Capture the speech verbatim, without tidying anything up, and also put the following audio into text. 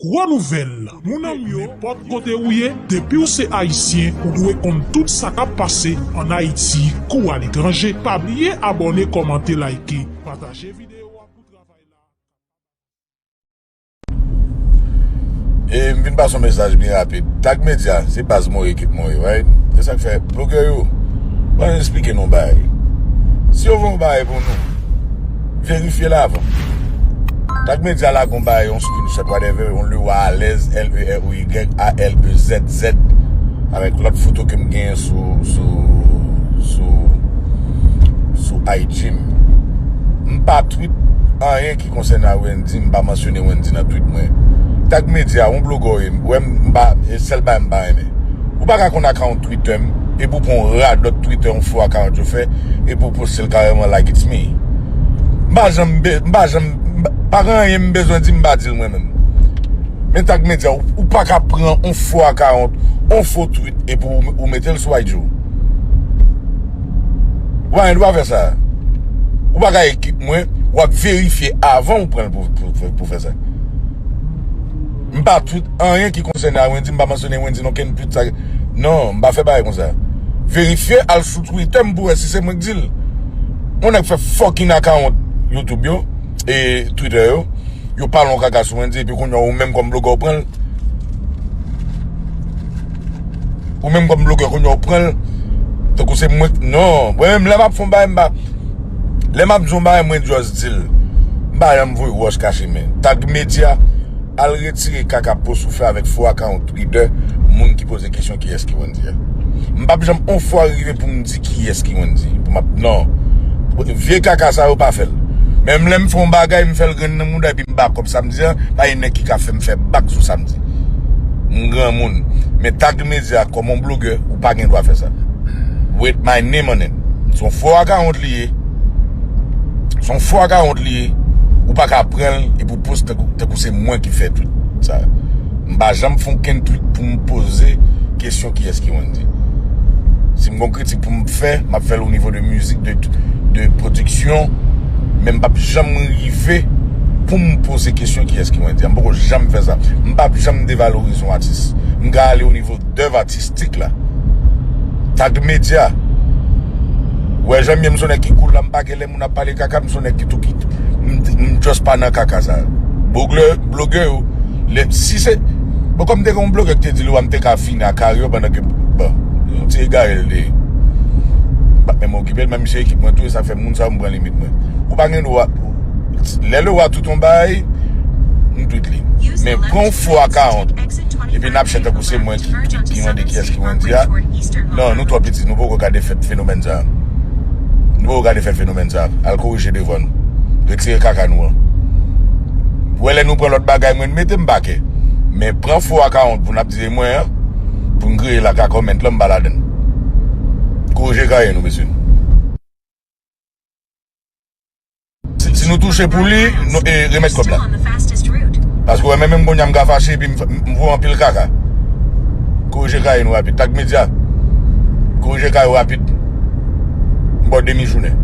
Gwo nouvèl! Moun an m yo, nenpòt kote ou ye, depi w se Ayisyen, ou dwe konn tout sa k ap pase ann Ayiti kou aletranje. Pa bliye abòne, kòmante, like, pataje videyo a pou travay la. E m vin pase yon mesaj byen rapid. Tag Media, se baz mwen, ekip mwen, right? Se sa k fè, blogè yo, ban m esplike nou yon bagay. Si yo voye yon bagay pou nou, verifye l avan. Tag Media lage yon bagay, yon screenshot, whatever, yon Leroy Alez, L E R O Y A L E Z Z, avèk lòt foto ke m genyen sou, sou, sou, sou I G m. M pa tweet anyen ki konsène a Wendy, m pa mansyone Wendy nan tweet mwen. Tag Media, yon blogè w ye, w wè m pa, e sèl bagay m pa renmen. Ou pa ka konn account Twitter m, epi w pran yon radòt Twitter, yon fo account yo fè, epi w poste l kareman like it's me. M pa janm, be- m pa janm, m pa- pa gen anyen m bezwen di, m pa di l mwen menm. Men Tag Media, ou, ou pa ka pran yon fo account, yon fo tweet, epi w, ou mete l sou I G w. Ou pa gen dwa fè sa. Ou pa ka ekip mwen, w ap verifye avan ou pran l pou, pou, pou, pou fè sa. M pa tweet anyen ki konsène a Wendy, m pa mansyone Wendy nan okenn tweet sa. Non, m pa fè bagay konsa. Verifye, al sou Twitter m pou wè si se mwen k di l. Yon nèg fè fucking account YouTube yo, e Twitter yo, yo pale yon kaka sou Wendy, epi kounye a ou menm kòm blogè w pran l. Ou menm kòm blogè kounye a w pran l. Tankou se mwen, non. Mwen menm lè m ap fè yon bagay, m pa, lè m ap di yon bagay, mwen just di l. M pa janm voye wòch kache men. Tag Media, al retire kaka post ou fè avèk fo account Twitter moun ki poze kesyon kiyès ki Wendy a. M p ap janm yon fwa rive pou m di kiyès ki Wendy. Pou m ap, non. Vye kaka sa yo pa fè l. Menm lè m fè yon bagay, m fè l grenn nan mouda epi m ba kòb samdi a, pa gen nèg ki ka fè m fè bak sou samdi. M granmoun. Men Tag Media, kòm yon blogè, ou pa gen dwa fè sa. With my name on it. Se yon fo account li ye. Se yon fo account li ye. Ou pa ka pran l epi w poste tankou, tankou se mwen ki fè tweet sa. M pa janm fè okenn tweet pou m poze kesyon kiyès ki Wendy. Si m gon kritik pou m fè, m ap fè l o nivo de mizik, de, de pwodiksyon, men m p ap janm rive pou m poze kesyon kiyès ki Wendy. M poko janm fè sa. M p ap janm devalorize yon atis. M ka ale o nivo dèv atistik la. Tag Media. Ou wè jan m ye, m se yon nèg ki cool la, m pa gen lè moun ap pale kaka, m se yon nèg ki tou ki, m, m just pa nan kaka sa. Blogè, blogè yo, lè, si se, bon, kòm m te gen yon blogè ki te di l, m te ka fini ak karyè w pandan ke, bon, yon ti egare l te ye. M p ap menm okipe l, men misye ekip mwen tou, e sa fè moun sa yo m pran limit mwen. Ou pa gen dwa, lè Leroy tweet yon bagay, m tweet li. Men pran yon fo account, epi n ap chante tankou se mwen ki, ki, ki mande kiyès ki Wendy a. Non, nou twò piti, nou poko ka defèt fenomèn sa. Nou poko ka defèt fenomèn sa. Al korije devwa nou. Retire kaka nou an. Ou wè lè nou pran lòt bagay, mwen mete m pake. Men pran fo account pou n ap di se mwen an, pou n kreye la ka comment lan, m pa ladann. Korije karyè nou, mesye. Si, si nou touche pou li, nou, e, remèt kòb la. Paske w wè, men menm kounye a m ka fache epi m, m, m voye anpil kaka. Korije karyè nou rapid. Tag Media. Korije karyè w rapid. M ba w demi jounen.